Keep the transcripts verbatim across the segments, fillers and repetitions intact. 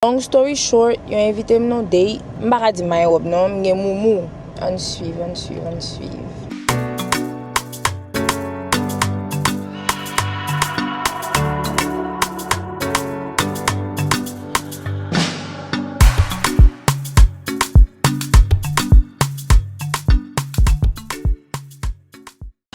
Long story short, yo envite m nan date. M pa ka di m pa gen wòb non, m gen moumou. Ann swiv, ann swiv, ann swiv.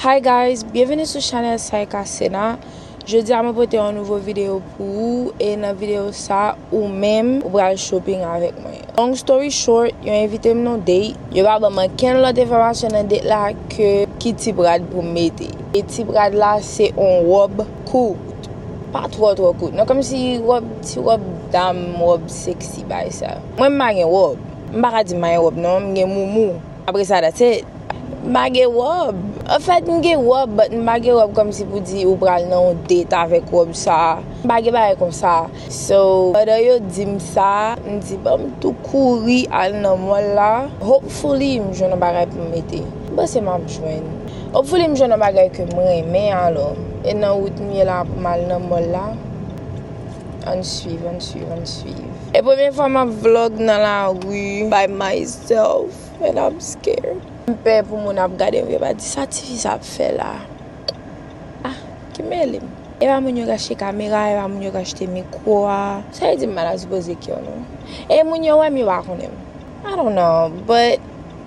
Hi guys, byenveni sou chanèl Saika Sena. Jodi a mwen pote yon nouvo videyo pou ou, e nan videyo sa, ou menm ou pral shopping avèk mwen. Long story short, yo envite m nan date. Yo pa ban m ankenn lòt enfòmasyon nan date la ke ki tip rad pou m mete. E tip rad la se yon wòb kout. Pa twò twò kout. Non, kòmsi wòb, ti wòb dam, wòb sexy bay sa. Mwen m pa gen wòb. M pa ka di m pa gen wòb non, m gen moumou. Apre sa, that's it. M pa gen wòb. Anfèt, m gen wòb, but m pa gen wòb kòmsi pou di ou pral nan yon date avèk wòb sa. M pa gen bagay konsa. So, pandan yo di m sa, m di, "Ban m tou kouri al nan mall la. Hopefully, m jwenn yon bagay pou m mete." M panse m ap jwenn. Hopefully, m jwenn yon bagay ke m renmen, alò. E nan wout m ye la pou m al nan mall la. Ann swiv, ann swiv, ann swiv. E premye fwa m ap vlog nan lari by myself, and I'm scared. M pè pou moun ap gade m, yo pa di, "Sa tifi sa ap fè la?" Ah, ki mele m. E pa moun yo k achte kamera, e pa moun yo k achte mikwo a. Sa vle di m pa ta sipoze care non. E moun yo wè m, yo pa konnen m. I don't know, but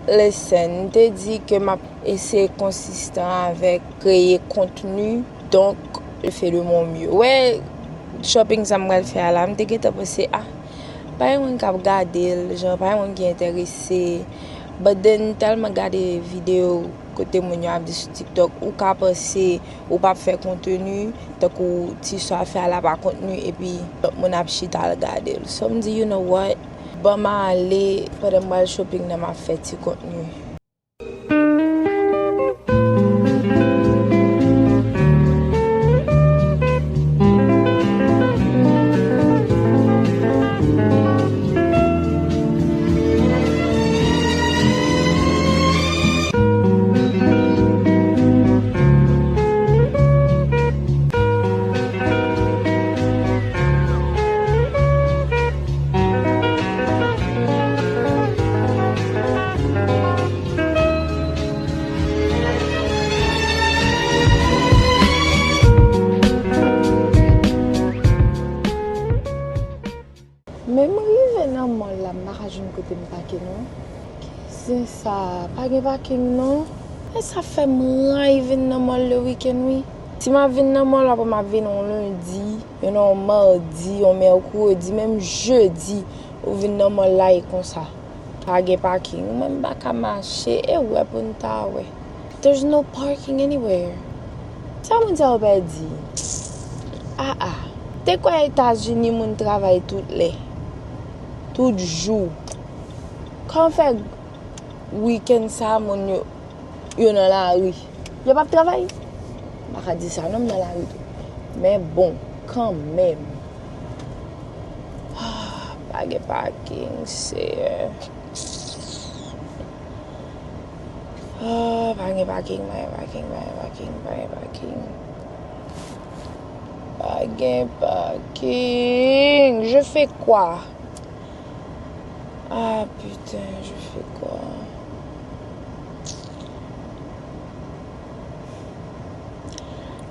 listen, m te di ke m ap eseye konsistan avèk kreye kontni, donc, je fais de mon mieux. Wè, shopping sa m pral fè a la, m te gentan panse, ah, pa gen moun k ap gade l, jan, pa gen moun ki enterese. But then, m tèlman gade videyo kote moun yo ap di sou TikTok, ou ka panse ou p ap fè kontni, tankou ti sa fè a la pa kontni, epi lòt moun ap chita al gade l. So, m di, "You know what? Ban m ale, pandan m pral shopping nan, m ap fè ti kontni." Men m rive nan mall la, m pa ka jwenn kote m pake non. Ki zen sa, pa gen paking non. E sa fè m rayi vin nan mall le weekend wi. Si m ap vin nan mall, apre m ap vin yon lendi, yon madi, yon mèkredi, menm jedi, ou vin nan mall la e konsa. Pa gen paking. Mwen m pa ka mache, e wè pou n ta wè. There's no parking anywhere. Sa moun sa yo pèdi? Ah ah. Te kwè Etazini moun travay tout lè, tout jou. Kòman fè weekend sa moun yo, yo nan lari? Yo p ap travay? M pa ka di sa non, m nan lari tou. Men bon, kanmenm. Ah, pa gen paking, Seyè. Ah, pa gen paking, pa gen paking, pa gen paking, pa gen paking. Pa gen paking. Je fais quoi? Ah, putain, je fais quoi?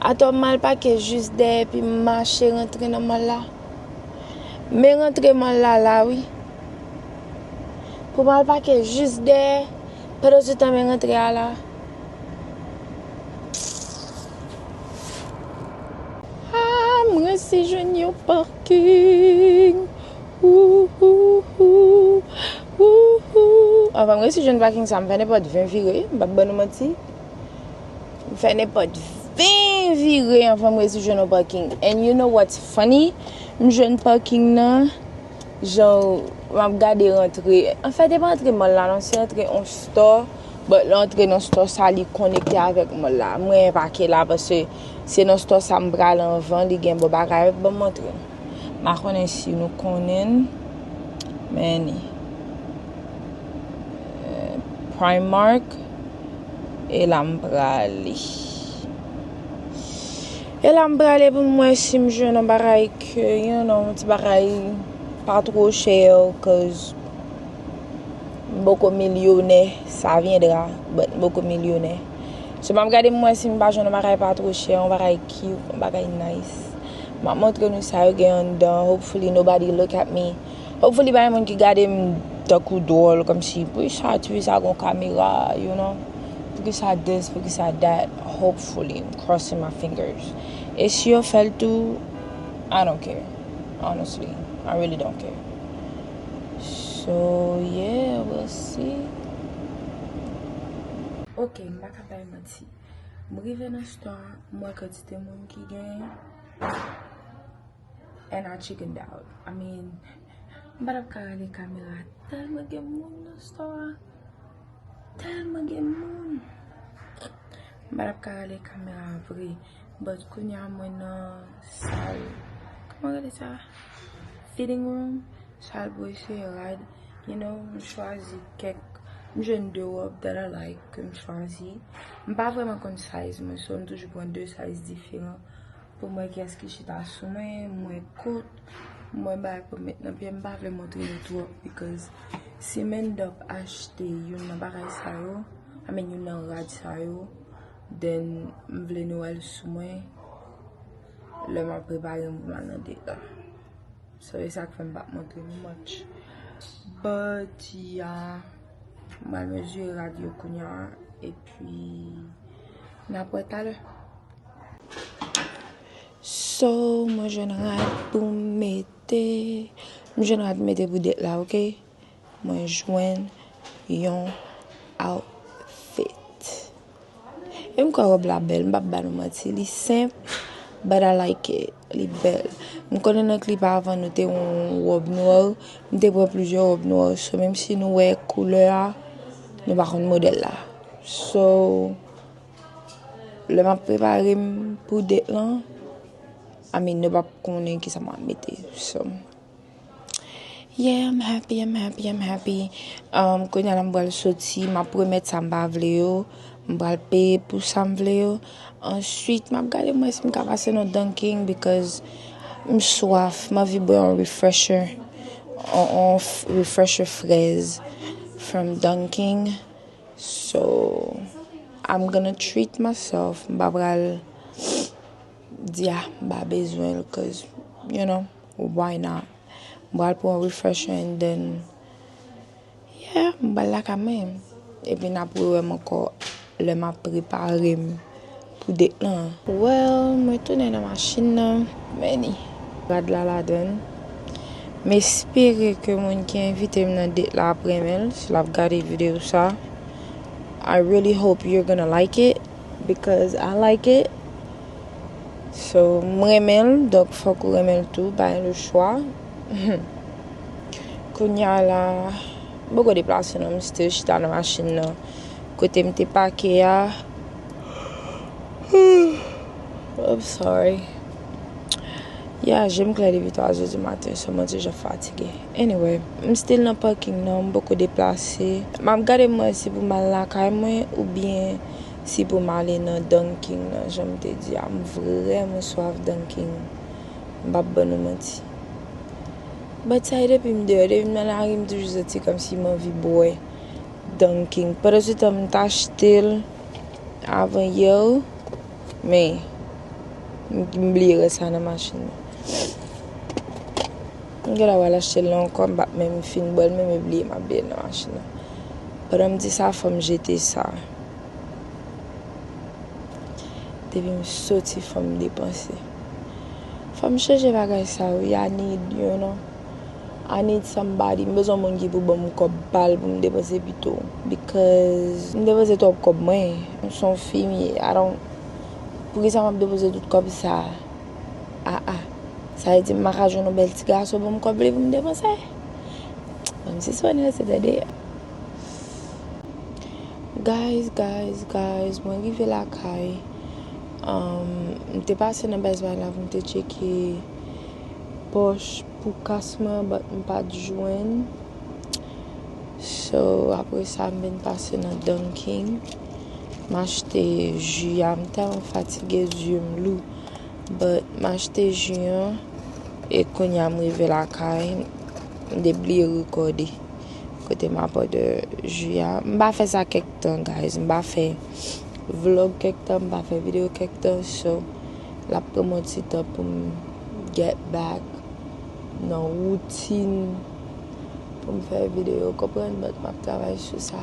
Atò m al pake jis dèyè epi m mache rantre nan mall la. Men rantre mall la la wi. Pou m al pake jis dèyè, pandan se tan men rantre a la. Ah, m resi jwenn yon paking. Ouhou, ouhou. Anfen, m resi jwenn paking sa, m fè nenpòt ven vire, m p ap ban nou manti. M fè nenpòt ven vire anvan m resi jwenn yon paking. And you know what's funny? M jwenn paking nan, jan m ap gade rantre. Anfèt, e pa rantre mall la non, se rantre yon store. But lè w antre nan store sa, li konekte avèk mall la. Mwen pake la paske se nan store sa m prale anvan, li gen bon bagay. Ban m montre nou. M pa konnen si nou konnen l, men ni, eh, Primark, e la m prale. E la m prale pou m wè si m jwenn yon bagay ke, you know, yon ti bagay Pa two chè, cause m poko milyonè, ça viendra, but m poko milyonè. So, m ap gade m wè si m pa jwenn yon bagay pa two chè, yon bagay cute, yon bagay nice. M ap montre nou sa yo gen anndan. Hopefully, nobody look at me. Hopefully, pa gen moun ki gade m tankou dwòl, kòmsi, poukisa, poukisa gon kamera, you know? Poukisa this, poukisa that? Hopefully, I'm crossing my fingers. E si yo fè l tou, I don't care. Honestly, I really don't care. So, yeah, we'll see. Ok, m pa ka bay manti. M rive nan store, m wè kantite moun ki genyen. And I chickened out. I mean, m pa t ap ka rale kamera. Tèlman gen moun nan store a. Tèlman gen moun. M pa t ap ka rale kamera vre. But kounye a mwen nan sal. Kòman rele sa? Fitting room. Sal pou eseye rad. You know, m chwazi kèk. M jwenn de wòb that I like ke m chwazi. M pa vrèman konn size mwen, so m toujou pran de size diferan. Pou m wè kiyès ki chita sou mwen, m wè kot, m wè bagay pou m met nan pye m, m pa vle montre yo twòp, because si m end up achte youn nan bagay sa yo, I mean, youn nan rad sa yo, then m vle nou wè l sou mwen lè m ap prepare m pou m al nan date la. So, e sa k fè m p ap montre nou much. But, yeah, m al mezire rad yo kounye a, epi n ap wè talè. So, mwen jwenn rad pou m mete. M jwenn rad pou m mete pou date la, ok? Mwen jwenn yon outfit. E m kwè wòb la bèl, m p ap ba nou manti. Li senp, but I like it. Li bèl. M konnen nan klip avan nou te wè yon wòb nwa, m te pran plizyè wòb nwa. So, menm si nou wè koulè a, nou pa konn modèl la. So, lè m ap prepare m pou date lan, I mean, nou p ap konnen kisa m ap mete. So, yeah, I'm happy, I'm happy, I'm happy. Um, kounye a la m pral soti, m ap remèt sa m pa vle yo, m pral peye pou sa m vle yo. Answit, m ap gade mwen si m ka pase nan Dunkin because m swaf, m anvi bwè yon refresher, yon, yon f-, refresher frèz from Dunkin. So, I'm gonna treat myself. M pa pral di, ah, m pa bezwen l, cause, you know, why not? M pral pran refresher and then, yeah, m pral lakay mwen. Epi n ap rewè m ankò lè m ap prepare m pou date lan. Well, mwen tounen nan machin nan. Meni. Rad la ladann. M espere ke moun ki envite m nan date la ap renmen l, si l ap gade videyo sa. I really hope you're gonna like it, because I like it. So, m renmen l, donk fòk ou renmen l tou, pa gen lechwa. Kounye a la, m poko deplase non, m still chita nan machin nan. Kote m te pake a. I'm sorry. Yeah, je m klè depi twa zè di maten, so mwen ti jan fatige. Anyway, m still nan parking nan, m poko deplase. M ap gade m wè si pou m al lakay mwen oubyen si pou m ale nan Dunkin nan, jan m te di a. M vrèman swaf Dunkin. M p ap ban nou manti. But sa e depi m deyò, depi m nan lari, m toujou santi kòmsi m anvi bwè Dunkin. Pandan se tan m t achte l avan yè, men m, m bliye rès la nan machin nan. M genlè pral achte l la ankò, m p ap menm fin bwè l, men m bliye m ap bliye l nan machin nan. Pandan m di sa, fò m jete sa. Depi m soti, fò m depanse. Fò m chanje bagay sa yo, I need, you know. I need somebody. M bezwen moun ki pou ban m kòb pa l pou m depanse pito. Because m depanse twòp kòb mwen. M se yon fi m ye. I don't, poukisa m ap depanse tout kòb sa? Ah, ah. Sa vle di m pa ka jwenn yon bèl ti gason ban m kòb li pou m depanse? Ban m ti sonnen se tande. Guys, guys, guys, mwen rive lakay. Um, m te pase nan Best Buy la pou m te tcheke pòch pou kas mwen, but m pa t jwenn. So, apre sa, m vin pase nan Dunkin. M achte ji a, m tèlman fatige, zye m lou. But m achte ji an, e kounye a m rive lakay. M te bliye rekòde kote m ap order ji a. M pa fè sa kèk tan, guys. M pa fè vlog kèk tan, m pa fè videyo kèk tan. So, l ap pran m yon ti tan pou m get back nan woutin pou m fè videyo, konprann, but m ap travay sou sa.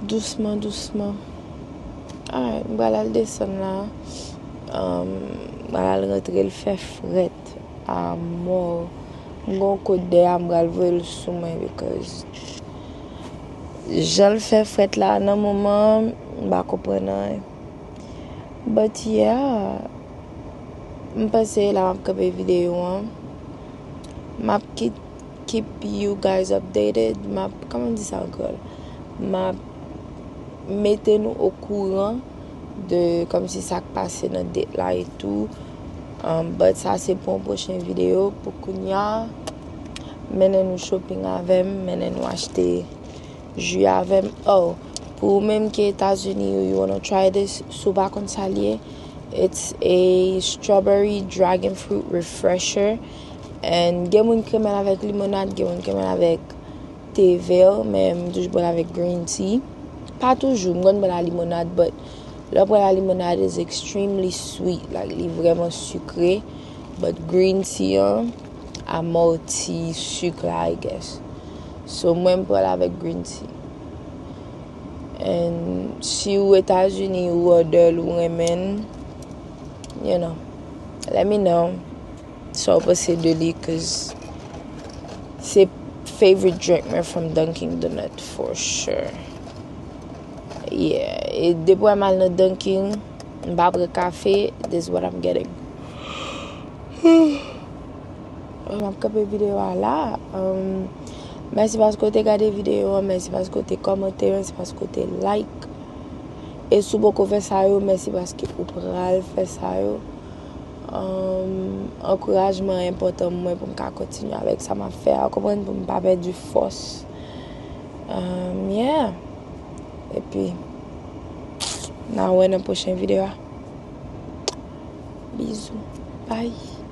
Dousman, dousman. Alright, m pral al desann la. Um, m pral al rantre, l fè frèt a mò. M gon kout dèyè, m pral voye l sou mwen because jan l fè frèt la nan moman, m pa konprann anyen. But yeah, m panse la m ap kanpe videyo an. M ap kit keep you guys updated. M ap, kòman di sa an kreyòl? M ap mete nou okouran de kòmsi sa k pase nan date la e tou. Um, but sa se pou yon pwochen videyo. Pou kounya, mennen nou shopping avè m, mennen nou achte ji avè m. Oh, pou ou menm ki Etazini, you, you wanna try this, si w pa konn sa l ye, it's a strawberry dragon fruit refresher. And gen moun ki renmen l avèk limonad, gen moun ki renmen l avèk te vè, men m toujou pran l avèk green tea. Pa toujou, m konn pran l a limonad, but lè w pran l a limonad is extremely sweet, like, li vrèman sikre, but green tea an amorti sik la, I guess. So, mwen m pran l avèk green tea. And si w Etazini, ou order l, ou renmen l, you know, let me know. Sa w panse de li, cause se favorite drink mwen from Dunkin' Donut for sure. Yeah, e depi w al nan Dunkin', m pa pran kafe, this is what I'm getting. M ap kanpe videyo a la. Um, mèsi paske w te gade videyo an, mèsi paske w te kòmante, mèsi paske w te like. E si w poko fè sa yo, mèsi paske ou pral fè sa yo. Um, ankourajman enpòtan mwen pou m ka kontinye avèk sa m ap fè a, w konprann, pou m pa pèdi fòs. Um, yeah. Epi, n a wè nan pwochen videyo a. Bizou. Bye.